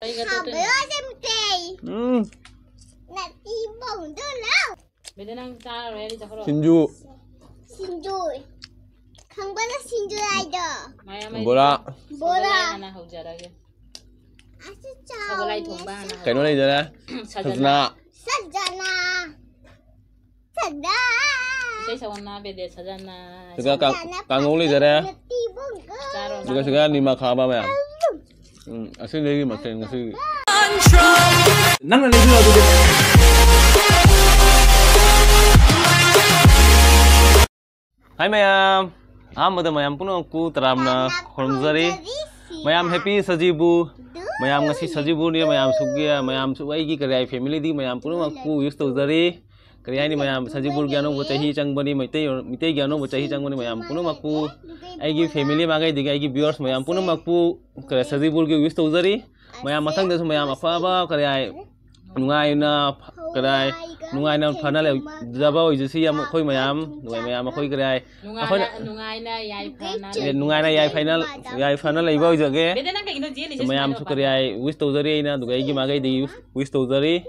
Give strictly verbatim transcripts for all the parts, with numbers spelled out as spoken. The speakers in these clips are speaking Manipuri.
ꯀꯩꯒ ꯇꯣꯠꯇꯣꯏꯅꯣ? ꯍꯥꯎꯕ꯭ꯔꯣ, ꯁꯦꯝꯇꯦ? ꯎꯝ꯫ ꯅꯠꯇꯤ ꯕꯣꯡꯗꯣ ꯂꯥꯎ꯫ ꯕꯦꯗ, ꯅꯪ ꯆꯥꯔꯔꯣꯏ ꯍꯥꯏꯔꯗꯤ ꯆꯠꯈ꯭ꯔꯣ꯫ ꯁꯤꯡꯖꯨ꯫ ꯁꯤꯡꯖꯨ꯫ ꯈꯪꯕ꯭ꯔꯥ ꯁꯤꯡꯖꯨ ꯍꯥꯏꯗꯣ? ꯃꯌꯥꯝ ꯕꯣꯔꯥ꯫ ꯕꯣꯔꯥ꯫ ꯁꯒꯣꯜ ꯍꯋꯥꯏ ꯍꯥꯟꯅ ꯍꯧꯖꯔꯒꯦ꯫ ꯑꯁꯤ ꯆꯥꯎꯅꯦ꯫ ꯁꯒꯣꯜ ꯍꯋꯥꯏ ꯊꯣꯡꯕ ꯍꯥꯟꯅ ꯁꯖꯅꯥ꯫ ꯍꯧꯔꯒꯦ꯫ ꯁꯖꯅꯥ꯫ ꯁꯖꯅꯥ꯫ ꯁꯖꯅꯥ꯫ ꯏꯁꯩ ꯁꯛꯑꯣꯅ, ꯕꯦꯗꯦ, ꯁꯖꯅꯥ꯫ ꯑꯗꯨꯒ ꯀꯥꯡ-, ꯁꯖꯅꯥ ꯀꯥꯡꯉꯧ ꯂꯩꯖꯔꯦ꯫ ꯅꯠꯇꯤ ꯕꯣꯡꯗꯣ꯫ ꯆꯥꯔꯣ, ꯑꯗꯨꯒ ꯆꯥꯔꯣ꯫ ꯁꯤꯒ ꯅꯤꯃꯛ ꯈꯥꯕ ꯃꯌꯥꯝ꯫ ꯎꯝ, ꯑꯁꯤꯅꯤ ꯑꯩꯒꯤ ꯃꯊꯦꯜ ꯉꯁꯤꯒꯤ꯫ ꯅꯪꯅ ꯂꯩꯕꯤꯔꯣ ꯑꯗꯨꯗꯤ꯫ ꯍꯥꯏ ꯃꯌꯥꯝ, ꯑꯍꯥꯟꯕꯗ ꯃꯌꯥꯝ ꯄꯨꯝꯅꯃꯛꯄꯨ ꯇꯔꯥꯝꯅ ꯈꯨꯔꯨꯝꯖꯔꯤ꯫ ꯃꯌꯥꯝ happy ꯁꯖꯤꯕꯨ꯫ ꯃꯌꯥꯝ ꯉꯁꯤ ꯁꯖꯤꯕꯨꯅꯤ, ꯃꯌꯥꯝꯁꯨꯒꯤ, ꯃꯌꯥꯝꯁꯨ ꯑꯩꯒꯤ ꯀꯔꯤ ꯍꯥꯏ family ꯗꯤ ꯃꯌꯥꯝ ꯄꯨꯝꯅꯃꯛꯄꯨ wish ꯇꯧꯖꯔꯤ꯫ ꯀꯔꯤ ꯍꯥꯏꯅꯤ ꯃꯌꯥꯝ, ꯁꯖꯤꯕꯨꯒꯤ ꯑꯅꯧꯕ ꯆꯍꯤ ꯆꯪꯕꯅꯤ, ꯃꯩꯇꯩ, ꯃꯩꯇꯩꯒꯤ ꯑꯅꯧꯕ ꯆꯍꯤ ꯆꯪꯕꯅꯤ, ꯃꯌꯥꯝ ꯄꯨꯝꯅꯃꯛꯄꯨ, ꯑꯩꯒꯤ family ꯃꯥꯏꯀꯩꯗꯒꯤ ꯑꯩꯒꯤ viewers ꯃꯌꯥꯝ ꯄꯨꯝꯅꯃꯛꯄꯨ ꯀꯔꯤ ꯁꯖꯤꯕꯨꯒꯤ wish ꯇꯧꯖꯔꯤ꯫ ꯃꯌꯥꯝ ꯃꯊꯪꯗꯁꯨ ꯃꯌꯥꯝ ꯑꯐꯕ ꯀꯔꯤ ꯍꯥꯏ, ꯅꯨꯡꯉꯥꯏꯅ ꯀꯔꯤ ꯍꯥꯏ, ꯅꯨꯡꯉꯥꯏꯅ ꯐꯅ ꯂꯩꯖꯕ ꯑꯣꯏꯖꯁꯤ ꯌꯥꯝ ꯑꯩꯈꯣꯏ ꯃꯌꯥꯝ, ꯅꯨꯡꯉꯥꯏ ꯃꯌꯥꯝ ꯑꯩꯈꯣꯏ ꯀꯔꯤ ꯍꯥꯏ, ꯅꯨꯡꯉꯥꯏꯅ, ꯑꯩꯈꯣꯏꯅ ꯅꯨꯡꯉꯥꯏꯅ ꯌꯥꯏꯐꯅ ꯑꯦ, ꯅꯨꯡꯉꯥꯏꯅ ꯌꯥꯏꯐꯅ, ꯌꯥꯏꯐꯅ ꯂꯩꯕ ꯑꯣꯏꯖꯒꯦ꯫ ꯕꯦꯗꯦ, ꯅꯪ ꯀꯩꯒꯤꯅꯣ ꯆꯦꯜꯂꯤꯁꯦ? ꯃꯌꯥꯝꯁꯨ ꯁꯤꯗ ꯀꯔꯤ ꯍꯥꯏ, wish ꯇꯧꯖꯔꯤ, ꯑꯩꯅ ꯑꯗꯨꯒ ꯑꯩꯒꯤ ꯃꯥꯏꯀꯩꯗꯒꯤ wish ꯇꯧꯖꯔꯤ꯫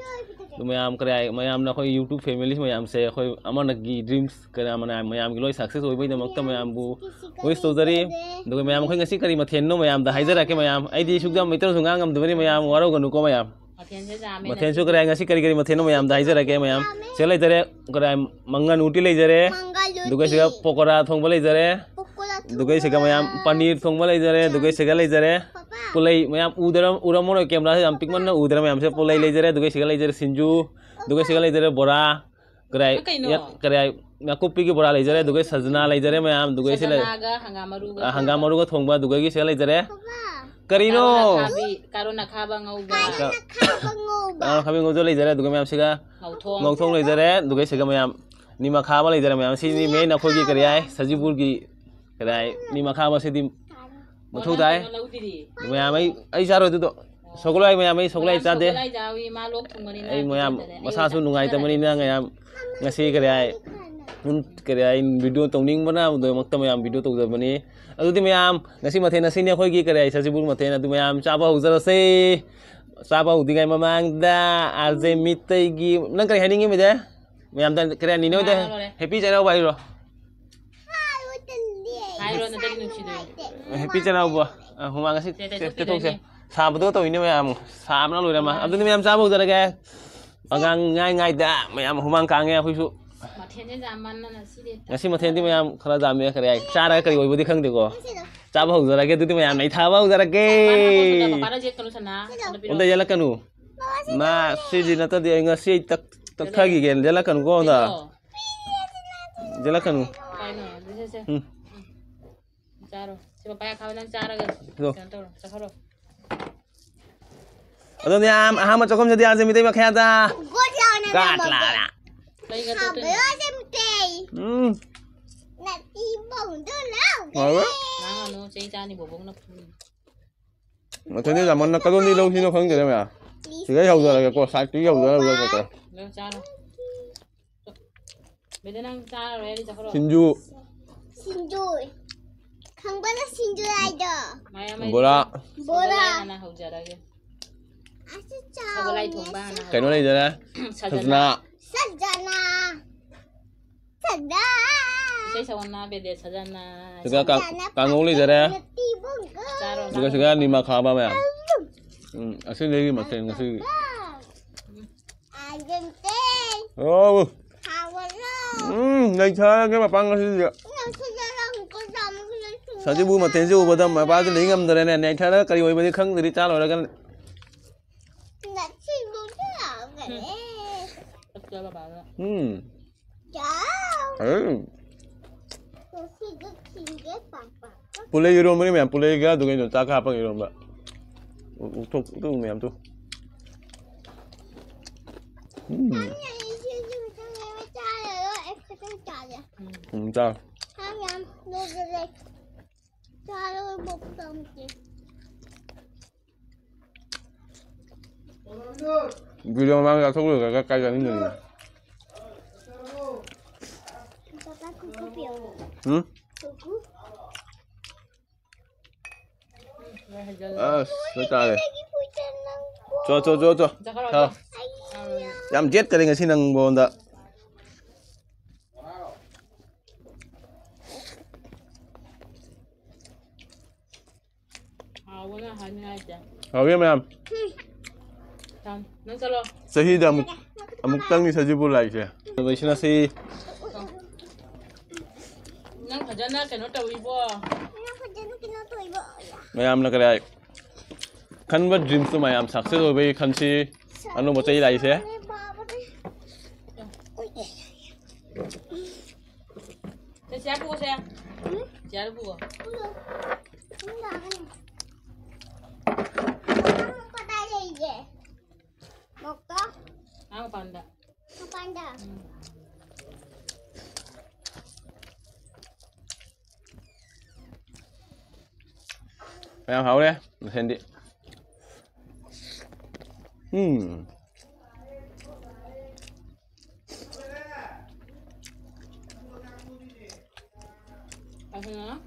ꯑꯗꯨ ꯃꯌꯥꯝ ꯀꯔꯤ ꯍꯥꯏ, ꯃꯌꯥꯝꯅ ꯑꯩꯈꯣꯏ YouTube family ꯃꯌꯥꯝꯁꯦ ꯑꯩꯈꯣꯏ ꯑꯃꯅꯒꯤ dreams ꯀꯔꯤ ꯃꯌꯥꯝ, ꯃꯌꯥꯝꯒꯤ ꯂꯣꯏ success ꯑꯣꯏꯕꯒꯤꯗꯃꯛꯇ ꯃꯌꯥꯝꯕꯨ wish ꯇꯧꯖꯔꯤ꯫ ꯑꯗꯨꯒ ꯃꯌꯥꯝ ꯑꯩꯈꯣꯏ ꯉꯁꯤ ꯀꯔꯤ ꯃꯊꯦꯜꯅꯣ ꯃꯌꯥꯝꯗ ꯍꯥꯏꯖꯔꯛꯀꯦ ꯃꯌꯥꯝ꯫ ꯑꯩꯗꯤ ꯁꯨꯛꯌꯥꯝ ꯃꯩꯇꯩꯂꯣꯟꯁꯨ ꯉꯥꯡ ꯉꯝꯗꯕꯅꯤ ꯃꯌꯥꯝ, ꯋꯥꯔꯧꯒꯅꯨꯀꯣ ꯃꯌꯥꯝ꯫ ꯃꯊꯦꯜꯁꯦ ꯌꯥꯝꯃꯦ ꯃꯊꯦꯜꯁꯨ ꯉꯁꯤꯗꯤ꯫ ꯀꯔꯤ ꯍꯥꯏ, ꯉꯁꯤ ꯀꯔꯤ ꯀꯔꯤ ꯃꯊꯦꯜꯅꯣ ꯃꯌꯥꯝꯗ ꯍꯥꯏꯖꯔꯛꯀꯦ ꯃꯌꯥꯝ꯫ ꯁꯤꯗ ꯂꯩꯖꯔꯦ ꯀꯔꯤ ꯍꯥꯏ, ꯃꯪꯒꯟ ꯎꯇꯤ ꯂꯩꯖꯔꯦ꯫ ꯃꯪꯒꯜ ꯎꯇꯤ꯫ ꯑꯗꯨꯒ ꯁꯤꯗ ꯄꯀꯣꯔꯥ ꯊꯣꯡꯕ ꯂꯩꯖꯔꯦ꯫ ꯄꯀꯣꯔꯥ ꯑꯗꯨꯒ ꯁꯤꯒ ꯃꯌꯥꯝ ꯊꯣꯡꯕ꯫ ꯄꯅꯤꯔ ꯊꯣꯡꯕ ꯂꯩꯖꯔꯦ꯫ ꯑꯗꯨꯒ ꯁꯤꯒ ꯂꯩꯖꯔꯦ ꯄꯄꯥ꯫ ꯄꯨꯂꯩ ꯃꯌꯥꯝ ꯎꯗꯔ-, ꯎꯔꯝꯃꯔꯣꯏ camera ꯁꯦ ꯌꯥꯝ ꯄꯤꯛꯃꯟꯅ ꯎꯗ꯭ꯔꯦ ꯃꯌꯥꯝꯁꯦ꯫ ꯄꯨꯂꯩ ꯂꯩꯖꯔꯦ꯫ ꯑꯗꯨꯒ ꯁꯤꯒ ꯂꯩꯖꯔꯦ ꯁꯤꯡꯖꯨ꯫ ꯑꯗꯨꯒ ꯁꯤꯒ ꯂꯩꯖꯔꯦ ꯕꯣꯔꯥ꯫ ꯀꯔꯥꯏ, ꯅꯪ ꯀꯩꯅꯣ? ꯌꯥ-, ꯀꯔꯥꯏ, ꯅꯥꯀꯨꯞꯄꯤꯒꯤ ꯕꯣꯔꯥ ꯂꯩꯖꯔꯦ, ꯑꯗꯨꯒ ꯁꯖꯅꯥ ꯂꯩꯖꯔꯦ ꯃꯌꯥꯝ, ꯑꯗꯨꯒ ꯁꯤ ꯂꯩ-, ꯁꯖꯅꯥꯒ ꯍꯪꯒꯥꯝ ꯃꯔꯨꯒ ꯑ, ꯍꯪꯒꯥꯝ ꯊꯣꯡꯕ꯫ ꯃꯔꯨꯒ ꯊꯣꯡꯕ, ꯑꯗꯨꯒ ꯁꯤꯗ ꯂꯩꯖꯔꯦ꯫ ꯄꯄꯥ꯫ ꯀꯔꯤꯅꯣ? ꯀꯥꯔꯣꯠ ꯑꯈꯥꯕꯤ, ꯀꯥꯔꯣꯠ ꯑꯈꯥꯕ ꯉꯧꯕ꯫ ꯀꯥꯔꯣꯠ ꯑꯈꯥꯕ ꯉꯧꯕ꯫ ꯀꯥꯔꯣꯠ ꯑꯈꯥꯕꯤ ꯉꯧꯖ ꯂꯩꯖꯔꯦ, ꯑꯗꯨꯒ ꯃꯌꯥꯝ ꯁꯤꯒ ꯉꯧꯊꯣꯡ꯫ ꯉꯧꯊꯣꯡ ꯂꯩꯖꯔꯦ, ꯑꯗꯨꯒ ꯁꯤꯒ ꯃꯌꯥꯝ ꯅꯤꯃꯛ ꯈꯥꯕ ꯂꯩꯖꯔꯦ ꯃꯌꯥꯝ꯫ ꯁꯤꯅꯤ main ꯑꯩꯈꯣꯏꯒꯤ ꯀꯔꯤ ꯍꯥꯏ, ꯁꯖꯤꯕꯨꯔꯒꯤ ꯀꯔꯤ ꯍꯥꯏ, ꯅꯤꯃꯛ ꯈꯥꯕꯁꯤꯗꯤ ꯃꯊꯧ ꯇꯥꯏ꯫ ꯀꯩꯅꯣ ꯂꯧꯗ꯭ꯔꯤ꯫ ꯃꯌꯥꯝ ꯑꯩ, ꯑꯩ ꯆꯥꯔꯣꯏ ꯑꯗꯨꯗꯣ꯫ ꯁꯒꯣꯜ ꯍꯋꯥꯏ ꯃꯌꯥꯝ, ꯑꯩ ꯁꯒꯣꯜ ꯍꯋꯥꯏ ꯃꯌꯥꯝ ꯆꯥꯗꯦ꯫ ꯁꯒꯣꯜ ꯍꯋꯥꯏ ꯆꯥꯕꯤ, ꯃꯥ ꯂꯣꯛ ꯊꯨꯡꯕꯅꯤꯅ ꯑꯩ ꯃꯌꯥꯝ ꯄꯤꯖꯗꯔꯦ꯫ ꯑꯩ ꯃꯁꯥꯁꯨ ꯌꯥꯝ ꯅꯨꯡꯉꯥꯏꯇꯕꯅꯤꯅ ꯄꯤꯖꯔꯦ꯫ ꯃꯌꯥꯝ ꯉꯁꯤ ꯀꯔꯤ ꯍꯥꯏ, ꯎꯝ, ꯀꯔꯤ ꯍꯥꯏ, video ꯇꯧꯅꯤꯡꯕꯅ ꯑꯗꯨꯃꯛꯇ ꯃꯌꯥꯝ video ꯇꯧꯖꯕꯅꯤ꯫ ꯑꯗꯨꯗꯤ ꯃꯌꯥꯝ ꯉꯁꯤ ꯃꯊꯦꯜ ꯑꯁꯤꯅꯤ ꯑꯩꯈꯣꯏꯒꯤ ꯀꯔꯤ ꯍꯥꯏ, ꯁꯖꯤꯕꯨ ꯃꯊꯦꯜ꯫ ꯑꯗꯨ ꯃꯌꯥꯝ ꯆꯥꯕ ꯍꯧꯖꯔꯁꯦ꯫ ꯆꯥꯕ ꯍꯧꯗ꯭ꯔꯤꯉꯩ ꯃꯃꯥꯡꯗ ꯑꯥꯔ ꯖꯦ ꯃꯤꯇꯩꯒꯤ, ꯅꯪ ꯀꯔꯤ ꯍꯥꯏꯅꯤꯡꯉꯤ, ꯃꯤꯗ? ꯃꯌꯥꯝꯗ ꯀꯔꯤ ꯍꯥꯏꯅꯤꯡꯉꯤ, ꯃꯤꯗ? ꯍꯥꯏꯔꯣ ꯂꯣꯏꯔꯦ꯫ ꯍꯦꯄꯤ ꯆꯩꯔꯥꯎꯕ ꯍꯥꯏꯔꯣ꯫ ꯍꯥꯏꯔꯣ, ꯅꯇꯩꯒꯤ ꯅꯨꯡꯁꯤꯗꯣꯏꯅꯦ꯫ ꯍꯦꯄꯤ ꯆꯩꯔꯥꯎꯕ꯫ ꯑ, ꯍꯨꯃꯥꯡ ꯑꯁꯤ ꯁꯦ, ꯁꯦ, ꯇꯩꯊꯣꯛꯈꯤꯗꯣꯏꯅꯦ꯫ ꯁꯥꯕꯗꯣ ꯇꯧꯏꯅꯦ ꯃꯌꯥꯝ꯫ ꯁꯥꯕꯅ ꯂꯣꯏꯔꯦ ꯃꯥ꯫ ꯃꯥꯅꯦ꯫ ꯑꯗꯨꯗꯤ ꯃꯌꯥꯝ ꯆꯥꯕ ꯍꯧꯖꯔꯒꯦ꯫ ꯑꯉꯥꯡ ꯉꯥꯏ ꯉꯥꯏꯗ ꯃꯌꯥꯝ ꯍꯨꯃꯥꯡ ꯀꯥꯡꯉꯦ ꯑꯩꯈꯣꯏꯁꯨ꯫ ꯃꯊꯦꯜꯁꯦ ꯌꯥꯝꯃꯟꯗꯅ ꯁꯤꯗꯤ ꯉꯁꯤ ꯃꯊꯦꯜꯗꯤ ꯃꯌꯥꯝ ꯈꯔ ꯌꯥꯝꯃꯦ, ꯈꯔ ꯌꯥꯏ꯫ ꯆꯥꯔꯒ ꯀꯔꯤ ꯑꯣꯏꯕꯗꯤ ꯈꯪꯗꯦꯀꯣ꯫ ꯆꯥꯕ ꯍꯧꯖꯔꯒꯦ ꯑꯗꯨꯗꯤ ꯃꯌꯥꯝ ꯅꯩꯊꯕ ꯍꯧꯖꯔꯒꯦ꯫ ꯄꯥꯄꯥꯅ ꯍꯥꯞꯄꯣꯁꯤꯗ, ꯄꯥꯄꯥꯅ ꯌꯦꯠꯀꯅꯨ ꯁꯅꯥ꯫ ꯁꯅꯥ ꯄꯤꯔꯛꯑꯣ꯫ ꯑꯝꯇ ꯌꯦꯜꯂꯛꯀꯅꯨ꯫ ꯃꯥ ꯁꯤꯗꯤ ꯅꯠꯇ꯭ꯔꯗꯤ ꯑꯩ ꯉꯁꯤ ꯑꯩ ꯇꯛ-, ꯇꯛꯊꯈꯤꯒꯦ꯫ ꯌꯦꯜꯂꯛꯀꯅꯨꯀꯣ ꯑꯝꯇ꯫ ꯄꯤꯔꯛꯑꯣ꯫ ꯌꯦꯜꯂꯛꯀꯅꯨ꯫ ꯀꯩꯅꯣ? ꯁꯦ, ꯁꯦ, ꯁꯦ꯫ ꯎꯝ꯫ ꯆꯥꯔꯣ꯫ ꯁꯤ ꯄꯥꯄꯥꯌꯥ ꯈꯥꯕ ꯅꯪ ꯆꯥꯔꯒ ꯏꯗꯣ꯫ ꯀꯩꯅꯣ ꯇꯧꯔꯣ, ꯆꯠꯈ꯭ꯔꯣ꯫ ꯑꯗꯣ ꯃꯌꯥꯝ ꯑꯍꯥꯟꯕ ꯆꯥꯛꯈꯨꯝꯁꯤꯗꯤ ꯑꯥꯔ ꯖꯦ ꯃꯤꯇꯩ ꯃꯈꯥꯗ꯫ ꯒꯣꯠ ꯂꯥꯎꯅ ꯒꯥꯠ ꯅꯝꯃꯒꯦ꯫ ꯂꯥꯎꯅ꯫ ꯀꯩꯒ ꯇꯣꯠꯇꯣꯏꯅꯣ? ꯁꯥꯕ꯭ꯔꯣ ꯖꯦ ꯃꯤꯇꯩ? ꯎꯝ꯫ ꯅꯥꯄꯤ ꯕꯣꯡꯗꯣ ꯂꯧꯒꯦ꯫ ꯍꯥꯎꯋꯦ꯫ ꯉꯥꯡꯉꯅꯨ, ꯆꯩ ꯆꯥꯅꯤ ꯕꯣꯕꯣꯛꯅ ꯐꯨꯅꯤ꯫ ꯃꯊꯟꯗ ꯌꯥꯝꯃꯟꯅ ꯀꯗꯣꯝꯗꯤ ꯂꯧꯁꯤꯅꯣ ꯈꯪꯗꯦꯗ ꯃꯌꯥꯝ꯫ ꯁꯤꯗꯩ ꯍꯧꯖꯔꯒꯦꯀꯣ, ꯁꯥꯏꯠꯇꯒꯤ ꯍꯧꯖꯔꯒ ꯍꯧꯖꯔꯒꯦ꯫ ꯅꯪ ꯆꯥꯔꯣ꯫ ꯕꯦꯗꯥ, ꯅꯪ ꯆꯥꯔꯔꯣꯏ ꯍꯥꯏꯗꯤ ꯆꯠꯈ꯭ꯔꯣ꯫ ꯁꯤꯡꯖꯨ꯫ ꯁꯤꯡꯖꯨ꯫ ꯈꯪꯕꯅ ꯁꯤꯡꯖꯨ ꯍꯥꯏꯗꯣ꯫ ꯃꯌꯥꯝ ꯕꯣꯔꯥ꯫ ꯁꯒꯣꯜ ꯕꯣꯔꯥ꯫ ꯍꯋꯥꯏ ꯍꯥꯟꯅ ꯍꯧꯖꯔꯒꯦ꯫ ꯑꯁꯤ ꯆꯥꯎꯅꯦ꯫ ꯁꯒꯣꯜ ꯍꯋꯥꯏ ꯊꯣꯡꯕ ꯍꯥꯟꯅ ꯍꯧꯖꯔꯒꯦ꯫ ꯀꯩꯅꯣ ꯂꯩꯗꯅ? ꯁꯖꯅꯥ꯫ ꯁꯖꯅꯥ꯫ ꯁꯖꯅꯥ꯫ ꯁꯖꯅꯥ꯫ ꯏꯁꯩ ꯁꯛꯑꯣꯅ, ꯕꯦꯗꯦ, ꯁꯖꯅꯥ꯫ ꯁꯤꯒ ꯀꯥꯡ-, ꯁꯖꯅꯥ ꯀꯥꯡꯉꯧ ꯂꯩꯖꯔꯦ꯫ ꯅꯠꯇꯤꯕꯨꯡꯒ꯫ ꯆꯥꯔꯣ, ꯑꯗꯨꯒ ꯆꯥꯔꯣ꯫ ꯁꯤꯒ ꯅꯤꯃꯛ ꯈꯥꯕ ꯃꯌꯥꯝ꯫ ꯎꯝ, ꯑꯁꯤꯗꯒꯤ ꯃꯊꯦꯜ ꯉꯁꯤꯒꯤ꯫ ꯎꯝ꯫ ꯑꯥꯏꯗꯦꯟꯇꯦ꯫ ꯑꯣ꯫ ꯍꯥꯎꯕ꯭ꯔꯣ? ꯎꯝ, ꯂꯩꯊꯔꯒꯦ ꯃꯄꯥꯟ ꯉꯁꯤꯗꯤ꯫ ꯉꯁꯤꯗꯤ ꯂꯝ ꯀꯣꯏꯕ ꯑꯃꯨꯛ ꯂꯩꯊꯔꯦ꯫ ꯁꯖꯤꯕꯨ ꯃꯊꯦꯜꯁꯤ ꯎꯕꯗ ꯃꯄꯥꯁꯤ ꯂꯩ ꯉꯝꯗ꯭ꯔꯦꯅꯦ꯫ ꯅꯩꯊꯔꯒ ꯀꯔꯤ ꯑꯣꯏꯕꯗꯤ ꯈꯪꯗ꯭ꯔꯤ, ꯆꯥ ꯂꯣꯏꯔꯒ꯫ ꯉꯁꯤꯗꯤ ꯂꯥꯛꯑꯒꯅꯦ꯫ ꯆꯞ ꯆꯥꯕ ꯕꯥꯕꯅ꯫ ꯎꯝ꯫ ꯆꯥꯎ꯫ ꯎꯝ꯫ ꯉꯁꯤꯗꯤ ꯊꯤꯡꯒꯦ ꯄꯥꯛ ꯄꯥꯛ꯫ ꯄꯨꯂꯩ ꯏꯔꯣꯝꯕꯅꯤ ꯃꯌꯥꯝ, ꯄꯨꯂꯩꯒ ꯑꯗꯨ ꯀꯩꯅꯣ ꯆꯥꯛꯀ ꯍꯥꯞꯄꯒ ꯏꯔꯣꯝꯕ꯫ ꯎ-, ꯎ-, ꯊꯣꯛ-, ꯎ-, ꯃꯌꯥꯝ ꯇꯨ꯫ ꯎꯝ꯫ ꯎꯝ, ꯆꯥꯎ꯫ ꯚꯤꯗꯤꯑꯣ ꯃꯃꯥꯡꯗ ꯆꯥꯊꯣꯛꯂꯣꯏꯔꯒ ꯀꯥꯏ ꯆꯥꯅꯤꯡꯗꯣꯏꯅꯣ? ꯄꯥꯄꯥ ꯀꯨꯀꯨ ꯄꯤꯌꯣ꯫ ꯎꯝ? ꯀꯨꯀꯨ꯫ ꯑꯁ, ꯂꯣꯏ ꯇꯥꯔꯦ꯫ ꯆꯣ, ꯆꯣ, ꯆꯣ, ꯆꯣ꯫ ꯆꯥꯎ꯫ ꯌꯥꯝ ꯌꯦꯠꯇꯔꯦ ꯉꯁꯤ ꯅꯪ ꯃꯉꯣꯟꯗ꯫ ꯍꯥꯎꯕꯅ ꯍꯥꯏꯅꯤꯡꯉꯥꯏ ꯂꯩꯇꯦ꯫ ꯍꯥꯎꯋꯦ ꯃꯌꯥꯝ꯫ ꯆꯥꯎ꯫ ꯅꯪ ꯆꯠꯂꯣ꯫ ꯆꯍꯤꯗ ꯑꯃꯨꯛ, ꯑꯃꯨꯛꯇꯪꯅꯤ ꯁꯖꯤꯕꯨ ꯂꯥꯛꯏꯁꯦ꯫ ꯂꯣꯏꯁꯤꯟꯅꯁꯤ꯫ ꯅꯪ ꯐꯖꯅ ꯀꯩꯅꯣ ꯇꯧꯏꯕꯣ꯫ ꯅꯪ ꯐꯖꯅ ꯀꯩꯅꯣ ꯇꯧꯏꯕꯣ꯫ ꯃꯌꯥꯝꯅ ꯀꯔꯤ ꯍꯥꯏ? ꯈꯟꯕ dreams ꯇꯣ ꯃꯌꯥꯝ success ꯑꯣꯏꯕꯒꯤ ꯈꯟꯁꯤ꯫ ꯑꯅꯧꯕ ꯆꯍꯤ ꯂꯥꯛꯏꯁꯦ꯫ ꯁꯦ, ꯆꯤꯌꯥꯔ ꯄꯨꯒꯣ, ꯁꯦ꯫ ꯎꯝ? ꯆꯤꯌꯥꯔ ꯄꯨꯒꯣ꯫ ꯄꯨꯒꯣ꯫ ꯄꯨꯒꯣ꯫ ꯅꯪ ꯀꯗꯥꯏ ꯂꯩꯒꯦ? ꯃꯣꯛꯇꯣ? ꯑꯥ, ꯃꯄꯥꯟꯗ꯫ ꯃꯄꯥꯟꯗ? ꯎꯝ꯫ ꯌꯥꯝ ꯍꯥꯎꯔꯦ, ꯃꯊꯦꯜꯗꯤ꯫ ꯎꯝ꯫ ꯑꯗꯨꯅ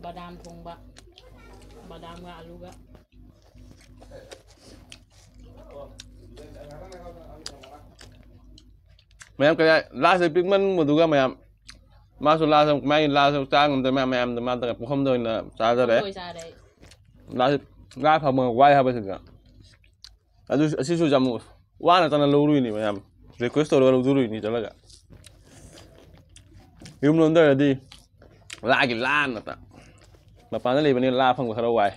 ꯕꯗꯥꯝ ꯊꯣꯡꯕ, ꯕꯗꯥꯝꯒ ꯑꯂꯨꯒ꯫ ꯃꯌꯥꯝ ꯀꯌꯥ ꯂꯥꯁꯇ ꯄꯤꯛꯃꯟꯕꯗꯨꯒ ꯃꯌꯥꯝ ꯃꯥꯁꯨ ꯂꯥꯁ ꯃꯥꯒꯤ ꯂꯥꯁ ꯆꯥ ꯉꯝꯗ꯭ꯔꯦ ꯃꯌꯥꯝ ꯃꯌꯥꯝꯗ ꯃꯥ ꯄꯨꯈꯝꯗ ꯑꯣꯏꯅ ꯆꯥꯖꯔꯦ꯫ ꯂꯣꯏ ꯆꯥꯔꯦ ꯑꯩ꯫ ꯂꯥꯁ ꯂꯥ ꯐꯪꯕ ꯋꯥꯏ ꯍꯥꯏꯕꯁꯤꯗ꯫ ꯑꯗꯨ ꯑꯁꯤꯁꯨ ꯌꯥꯝ ꯋꯥꯅ ꯆꯪꯅ ꯂꯧꯔꯨꯏꯅꯤ ꯃꯌꯥꯝ꯫ Request ꯇꯧꯔꯒ ꯂꯧꯖꯔꯨꯏꯅꯤ ꯆꯠꯂꯒ꯫ ꯌꯨꯝ ꯂꯣꯝꯗꯔꯗꯤ ꯂꯥꯒꯤ ꯂꯥ ꯉꯥꯛꯇ꯫ ꯃꯄꯥꯟꯗ ꯂꯩꯕꯅꯤꯅ ꯂꯥ ꯐꯪꯕ ꯈꯔ ꯋꯥꯏ꯫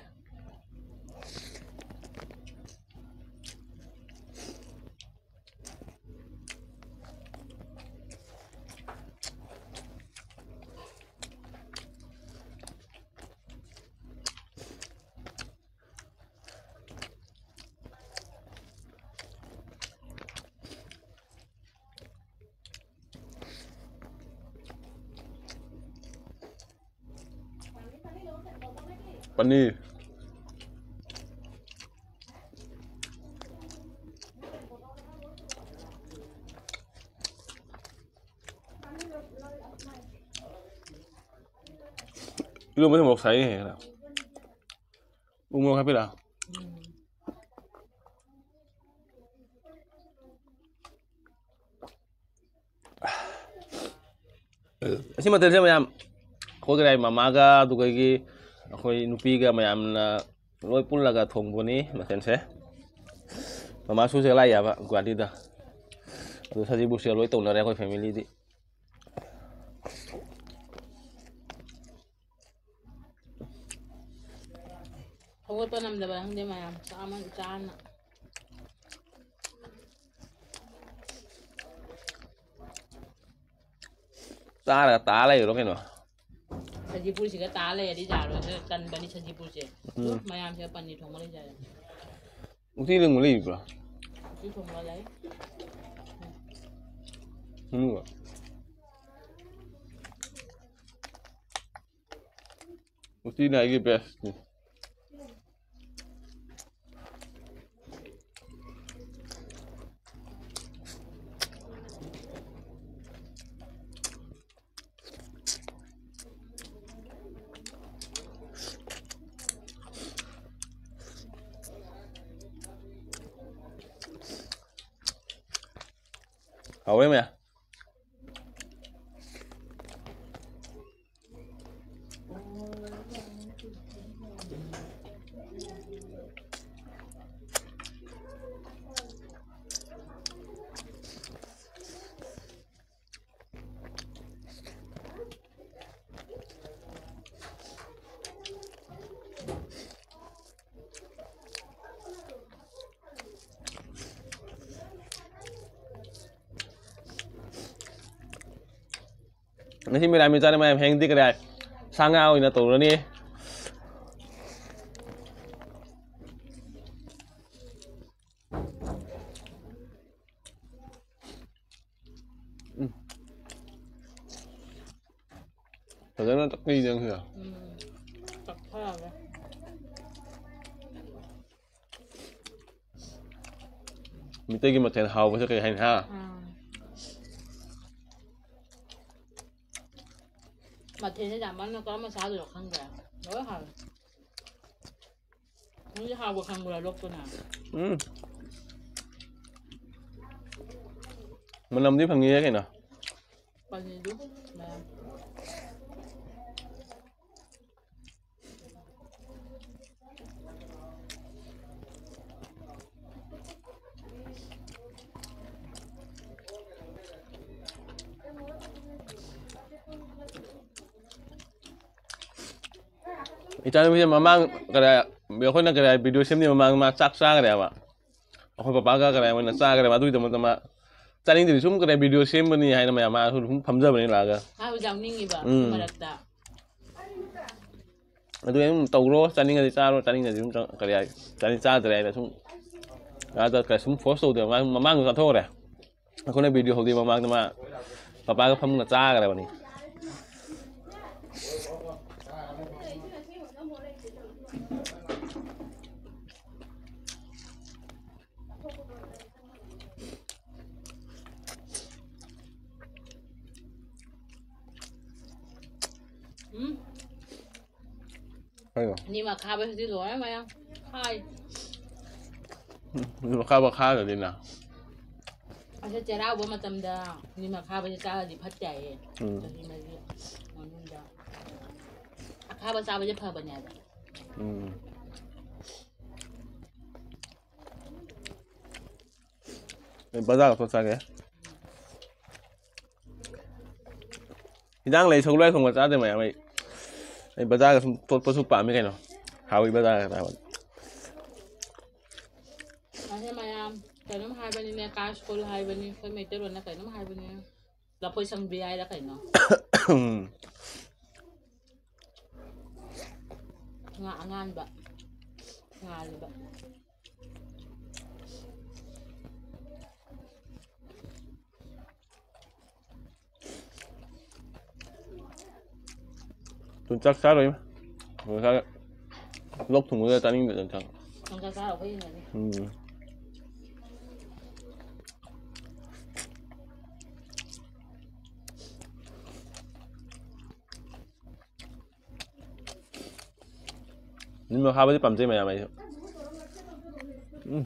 ꯄꯅꯤꯔ꯫ ꯏꯔꯣꯝꯕꯁꯦ ꯃꯣꯔꯣꯛ ꯁꯥꯏꯅꯦ ꯍꯦꯟꯅ꯫ ꯎ ꯃꯣꯔꯣꯛ ꯍꯥꯞꯄꯤꯔꯥ? ꯎꯝ꯫ ꯑꯁꯤ ꯃꯊꯦꯜꯁꯦ ꯃꯌꯥꯝ ꯑꯩꯈꯣꯏ ꯀꯗꯥꯏ ꯃꯃꯥꯒ ꯑꯗꯨꯒ ꯑꯩꯒꯤ ꯑꯩꯈꯣꯏ ꯅꯨꯄꯤꯒ ꯃꯌꯥꯝꯅ ꯂꯣꯏ ꯄꯨꯜꯂꯒ ꯊꯣꯡꯕꯅꯤ ꯃꯊꯦꯜꯁꯦ꯫ ꯃꯃꯥꯁꯨ ꯍꯧꯖꯤꯛ ꯂꯥꯛ ꯌꯥꯕ ꯒꯨꯍꯥꯇꯤꯗ꯫ ꯑꯗꯨ ꯁꯖꯤꯕꯨꯁꯦ ꯂꯣꯏ ꯇꯧꯅꯔꯦ ꯑꯩꯈꯣꯏ ꯐꯦꯃꯤꯂꯤꯗꯤ꯫ ꯍꯧꯒꯠꯄ ꯉꯝꯗꯕ ꯈꯪꯗꯦ ꯃꯌꯥꯝ ꯆꯥꯃꯟ ꯆꯥꯅ꯫ ꯆꯥꯔꯒ ꯇꯥ ꯂꯩꯔꯣ ꯀꯩꯅꯣ꯫ ꯁꯖꯤꯄꯨꯔꯁꯤꯒ ꯇꯥ ꯂꯩꯔꯗꯤ ꯌꯥꯔꯣꯏ꯫ ꯇꯟꯕꯅꯤ ꯁꯖꯤꯄꯨꯔꯁꯦ꯫ ꯎꯝ꯫ ꯃꯌꯥꯝꯁꯤꯒ ꯄꯅꯤꯔ ꯊꯣꯡꯕ ꯂꯩꯖꯔꯦ꯫ ꯎꯇꯤ ꯂꯤꯡꯕ ꯂꯩꯕ꯭ꯔꯣ? ꯎꯇꯤ ꯊꯣꯡꯕ ꯂꯩ꯫ ꯎꯝ꯫ ꯎꯇꯤꯅ ꯑꯩꯒꯤ ꯕꯦꯁꯅꯤ꯫ ꯍꯥꯎꯋꯦ ꯃꯌꯥ꯫ ꯉꯁꯤ ꯃꯤꯔꯥꯃꯤꯁ ꯆꯥꯅ ꯃꯌꯥꯝ ꯍꯌꯦꯡꯗꯤ ꯀꯗꯥꯏ ꯁꯥ ꯉꯥ ꯑꯣꯏꯅ ꯇꯧꯔꯅꯤ꯫ ꯎꯝ꯫ ꯐꯖꯅ ꯇꯛꯄꯤꯗꯅ ꯁꯤꯗ꯫ ꯎꯝ꯫ ꯇꯛꯊꯔꯒ꯫ ꯃꯤꯇꯩꯒꯤ ꯃꯊꯦꯜ ꯍꯥꯎꯕꯁꯦ ꯀꯩ ꯍꯥꯏꯅꯤ ꯍꯥ? ꯎꯝ꯫ ꯃꯊꯦꯜꯁꯦ ꯌꯥꯝꯃꯟꯅ ꯀꯔꯝꯕ ꯆꯥꯗꯣꯏꯅꯣ ꯈꯪꯗ꯭ꯔꯦ꯫ ꯂꯣꯏ ꯍꯥꯎꯋꯦ꯫ ꯅꯪꯗꯤ ꯍꯥꯎꯕ ꯈꯪꯕ꯭ꯔꯥ ꯂꯣꯛꯇꯅ? ꯎꯝ꯫ ꯃꯅꯝꯗꯤ ꯐꯪꯉꯤꯍꯦ ꯀꯩꯅꯣ꯫ ꯄꯅꯤꯔꯗꯨ ꯃꯌꯥꯝ꯫ ꯏꯆꯥꯅꯨꯄꯤꯁꯦ ꯃꯃꯥꯡ ꯀꯗꯥꯏ, ꯑꯩꯈꯣꯏꯅ ꯀꯗꯥꯏ video ꯁꯦꯝꯗ꯭ꯔꯤ ꯃꯃꯥꯡ ꯃꯥ ꯆꯥꯛ ꯆꯥꯈ꯭ꯔꯦꯕ꯫ ꯑꯩꯈꯣꯏ ꯄꯄꯥꯒ ꯀꯗꯥꯏ ꯑꯣꯏꯅ ꯆꯥꯈ꯭ꯔꯦꯕ꯫ ꯑꯗꯨꯒꯤꯗꯃꯛꯇ ꯃꯥ ꯆꯥꯅꯤꯡꯗ꯭ꯔꯗꯤ ꯁꯨꯝ ꯀꯗꯥꯏ video ꯁꯦꯝꯕꯅꯤ ꯍꯥꯏꯅ ꯃꯌꯥꯝ ꯃꯥ ꯁꯨꯝ ꯐꯝꯖꯕꯅꯤ ꯂꯥꯛꯑꯒ꯫ ꯃꯥꯕꯨ ꯌꯥꯎꯅꯤꯡꯉꯤꯕ ꯎꯝ꯫ ꯃꯔꯛꯇ꯫ ꯑꯗꯨ ꯑꯗꯨꯝ ꯇꯧꯔꯣ, ꯆꯥꯅꯤꯡꯉꯗꯤ ꯆꯥꯔꯣ, ꯆꯥꯅꯤꯡꯗ꯭ꯔꯗꯤ ꯑꯗꯨꯝ ꯆ-, ꯀꯔꯤ ꯍꯥꯏ, ꯆꯥꯅꯤꯡ ꯆꯥꯗ꯭ꯔꯦ ꯍꯥꯏꯅ ꯁꯨꯝ ꯉꯥꯗ ꯀ-, ꯁꯨꯝ force ꯇꯧꯗꯦꯕ꯫ ꯃꯥ ꯃꯃꯥꯡꯗ ꯆꯥꯊꯣꯛꯈ꯭ꯔꯦ꯫ ꯑꯩꯈꯣꯏꯅ video ꯍꯧꯗ꯭ꯔꯤ ꯃꯃꯥꯡꯗ ꯃꯥ ꯄꯄꯥꯒ ꯐꯝꯃꯒ ꯆꯥꯈ꯭ꯔꯕꯅꯤ꯫ ꯎꯝ꯫ ꯀꯩꯅꯣ? ꯅꯤꯝ ꯑꯈꯥꯕꯁꯤꯗꯤ ꯂꯣꯏꯔꯦ ꯃꯌꯥꯝ꯫ ꯈꯥꯏ꯫ ꯅꯤꯝ ꯑꯈꯥꯕ ꯈꯥꯗ꯭ꯔꯗꯤꯅ꯫ ꯑꯁꯤ ꯆꯩꯔꯥꯎꯕ ꯃꯇꯝꯗ ꯅꯤꯝ ꯑꯈꯥꯕꯁꯦ ꯆꯥꯔꯗꯤ ꯐꯠꯇꯦ ꯍꯥꯏꯌꯦ꯫ ꯎꯝ꯫ ꯆꯍꯤ ꯃꯔꯤ ꯃꯅꯨꯡꯗ꯫ ꯑꯈꯥꯕ ꯆꯥꯕꯁꯦ ꯐꯕꯅꯦ ꯍꯥꯏꯕ꯫ ꯎꯝ꯫ ꯑꯩ ꯕꯖꯥꯔꯒ ꯊꯣꯛ ꯆꯥꯒꯦ꯫ ꯍꯤꯟꯖꯥꯡ ꯂꯩ ꯁꯒꯣꯜ ꯍꯋꯥꯏ ꯊꯣꯡꯕ ꯆꯥꯗꯦ ꯃꯌꯥꯝ꯫ ꯑꯩ, ꯑꯩ ꯕꯖꯥꯔꯒ ꯁꯨꯝ ꯇꯣꯠꯄꯁꯨ ꯄꯥꯝꯃꯤ ꯀꯩꯅꯣ꯫ ꯍꯥꯎꯏ ꯕꯖꯥꯔꯒ ꯆꯥꯕ꯫ ꯑꯁꯦ ꯃꯌꯥꯝ ꯀꯩꯅꯣꯝ ꯍꯥꯏꯕꯅꯤꯅꯦ, ꯀꯥꯁ ꯀꯣꯜ ꯍꯥꯏꯕꯅꯤ, ꯑꯩꯈꯣꯏ ꯃꯩꯇꯩꯂꯣꯟꯗ ꯀꯩꯅꯣꯝ ꯍꯥꯏꯕꯅꯤ꯫ ꯂꯐꯣꯏ ꯁꯪꯕꯤ ꯍꯥꯏꯔ ꯀꯩꯅꯣ? ꯎꯝ꯫ ꯉꯥ ꯑꯉꯥꯟꯕ ꯉꯥꯜꯂꯤꯕ꯫ ꯇꯨ ꯆꯥꯛ ꯆꯥꯔꯣꯏ꯫ ꯉꯁꯥꯏ ꯂꯣꯛ ꯊꯨꯡꯕꯗ ꯆꯥꯅꯤꯡꯗꯗꯅ ꯆꯪꯉꯦ꯫ ꯅꯪ ꯆꯥꯛ ꯆꯥꯔꯣ, ꯑꯩꯈꯣꯏ ꯌꯦꯡꯉꯅꯤ꯫ ꯎꯝ꯫ ꯅꯤꯝ ꯑꯈꯥꯕꯗꯤ ꯄꯥꯝꯖꯩ ꯃꯌꯥꯝ ꯑꯩꯁꯨ꯫ ꯎꯝ꯫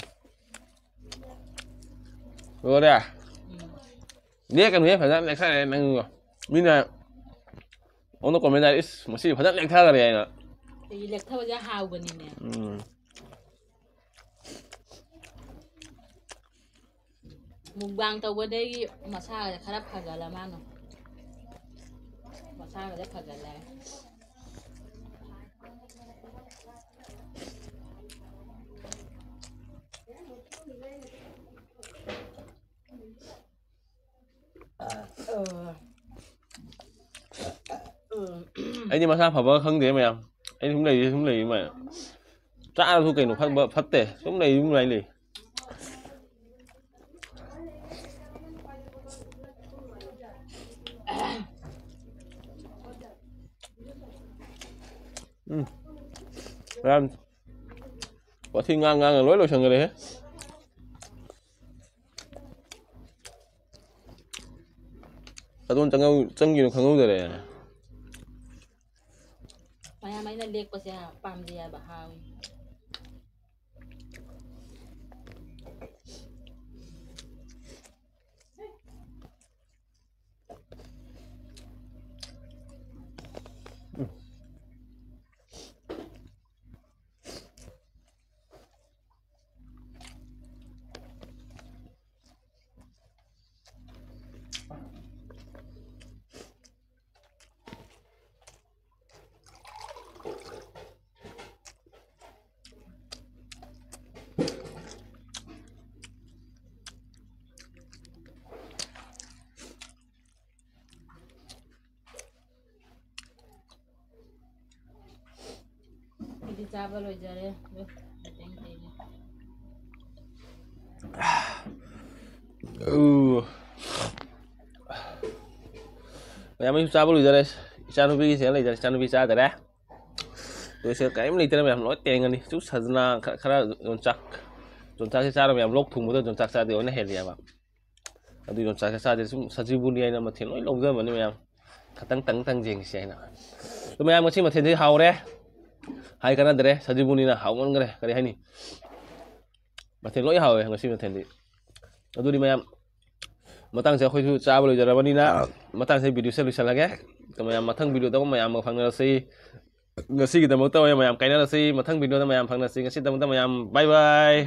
ꯂꯣꯏꯔꯦ? ꯎꯝ꯫ ꯂꯦꯛꯀꯅꯨꯍꯦ, ꯐꯖꯅ ꯂꯦꯛꯊꯔꯦ ꯅꯪꯗꯣ꯫ ꯃꯤꯅ ꯑꯩꯉꯣꯟꯗ comment ꯍꯥꯏꯔꯦ, "ꯏꯁ, ꯃꯁꯤ ꯐꯖꯅ ꯂꯦꯛꯊꯈꯔꯦ" ꯍꯥꯏꯅ꯫ ꯑꯩꯒꯤ ꯂꯦꯛꯊꯕꯁꯦ ꯍꯥꯎꯕꯅꯤꯅꯦ꯫ ꯎꯝ꯫ Mukbang ꯇꯧꯕꯗꯒꯤ ꯃꯁꯥꯒꯁꯦ ꯈꯔ ꯐꯒꯠꯂ ꯃꯥꯅ꯫ ꯃꯁꯥꯒꯁꯦ ꯐꯒꯠꯂꯦ꯫ ꯑꯩꯗꯤ ꯃꯁꯥ ꯐꯕ ꯈꯪꯗꯦ ꯃꯌꯥꯝ꯫ ꯑꯩꯗꯤ ꯁꯨꯝ ꯂꯩꯔꯤ, ꯁꯨꯝ ꯂꯩꯔꯤ ꯃꯌꯥꯝ꯫ ꯆꯥꯔꯁꯨ ꯀꯩꯅꯣ ꯐꯠ-, ꯐꯠꯇꯦ꯫ ꯁꯨꯝ ꯂꯩꯔꯤ, ꯁꯨꯝ ꯂꯩ ꯂꯩ꯫ ꯎꯝ꯫ ꯃꯌꯥꯝ ꯋꯥꯊꯤ ꯉꯥꯡ ꯉꯥꯡꯉ ꯂꯣꯏ ꯂꯣꯏꯁꯟꯈ꯭ꯔꯦꯍꯦ꯫ ꯑꯗꯣꯝ ꯆꯪꯍꯧ-, ꯆꯪꯈꯤꯅꯨ ꯈꯪꯍꯧꯗꯔꯦ꯫ ꯃꯌꯥꯝ ꯑꯩꯅ ꯂꯦꯛꯄꯁꯦ ꯄꯥꯝꯖꯩ ꯍꯥꯏꯕ, ꯍꯥꯎꯏ꯫ ꯑꯩꯗꯤ ꯆꯥꯕ ꯂꯣꯏꯖꯔꯦ꯫ ꯑꯗꯨ ꯃꯇꯦꯡ ꯇꯧꯔꯤ꯫ ꯎ꯫ ꯃꯌꯥꯝ ꯑꯩꯁꯨ ꯆꯥꯕ ꯂꯣꯏꯖꯔꯦ꯫ ꯏꯆꯥꯅꯨꯄꯤꯒꯤ ꯁꯤꯗ ꯂꯩꯖꯔꯦ꯫ ꯏꯆꯥꯅꯨꯄꯤ ꯆꯥꯗꯔꯦ꯫ ꯑꯗꯨ ꯁꯤꯗ ꯀꯔꯤꯝ ꯂꯩꯇꯔꯦ ꯃꯌꯥꯝ꯫ ꯂꯣꯏ ꯇꯦꯡꯉꯅꯤ꯫ ꯁꯨꯝ ꯁꯖꯅꯥ ꯈꯔ, ꯈꯔ ꯌꯣꯡꯆꯥꯛ, ꯌꯣꯡꯆꯥꯛꯁꯦ ꯆꯥꯔ ꯃꯌꯥꯝ ꯂꯣꯛ ꯊꯨꯡꯕꯗꯣ ꯌꯣꯡꯆꯥꯛ ꯆꯥꯗꯤ ꯑꯣꯏꯅ ꯍꯦꯜꯂꯦꯕ꯫ ꯑꯗꯨ ꯌꯣꯡꯆꯥꯛꯁꯦ ꯆꯥꯗꯦ꯫ ꯁꯨꯝ ꯁꯖꯤꯕꯨꯅꯤ ꯍꯥꯏꯅ ꯃꯊꯦꯜ ꯂꯣꯏ ꯂꯧꯖꯕꯅꯤ ꯃꯌꯥꯝ꯫ ꯈꯇꯪ ꯇꯪ ꯇꯪ ꯌꯦꯡꯁꯤ ꯍꯥꯏꯅ꯫ ꯑꯗꯨ ꯃꯌꯥꯝ ꯉꯁꯤ ꯃꯊꯦꯜꯁꯤ ꯍꯥꯎꯔꯦ꯫ ꯍꯥꯏ ꯀꯥꯟꯅꯗ꯭ꯔꯦ꯫ ꯁꯖꯤꯕꯨꯅꯤꯅ ꯍꯥꯎꯃꯟꯈ꯭ꯔꯦ꯫ ꯀꯔꯤ ꯍꯥꯏꯅꯤ? ꯃꯊꯦꯜ ꯂꯣꯏ ꯍꯥꯎꯋꯦ ꯉꯁꯤ ꯃꯊꯦꯜꯗꯤ꯫ ꯑꯗꯨꯗꯤ ꯃꯌꯥꯝ ꯃꯇꯥꯡꯁꯦ ꯑꯩꯈꯣꯏꯁꯨ ꯆꯥꯕ ꯂꯣꯏꯖꯔꯕꯅꯤꯅ ꯃꯇꯥꯡꯁꯦ ꯚꯤꯗꯤꯑꯣꯁꯦ ꯂꯣꯏꯁꯤꯜꯂꯒꯦ꯫ ꯑꯗꯣ ꯃꯌꯥꯝ ꯃꯊꯪ ꯚꯤꯗꯤꯑꯣꯗ ꯑꯃꯨꯛ ꯃꯌꯥꯝꯒ ꯐꯪꯅꯔꯁꯤ꯫ ꯉꯁꯤꯒꯤꯗꯃꯛꯇ ꯑꯣꯏꯅ ꯃꯌꯥꯝ ꯀꯥꯏꯅꯔꯁꯤ꯫ ꯃꯊꯪ ꯚꯤꯗꯤꯑꯣꯗ ꯃꯌꯥꯝ ꯐꯪꯅꯁꯤ꯫ ꯉꯁꯤꯗꯃꯛꯇ ꯃꯌꯥꯝ bye bye꯫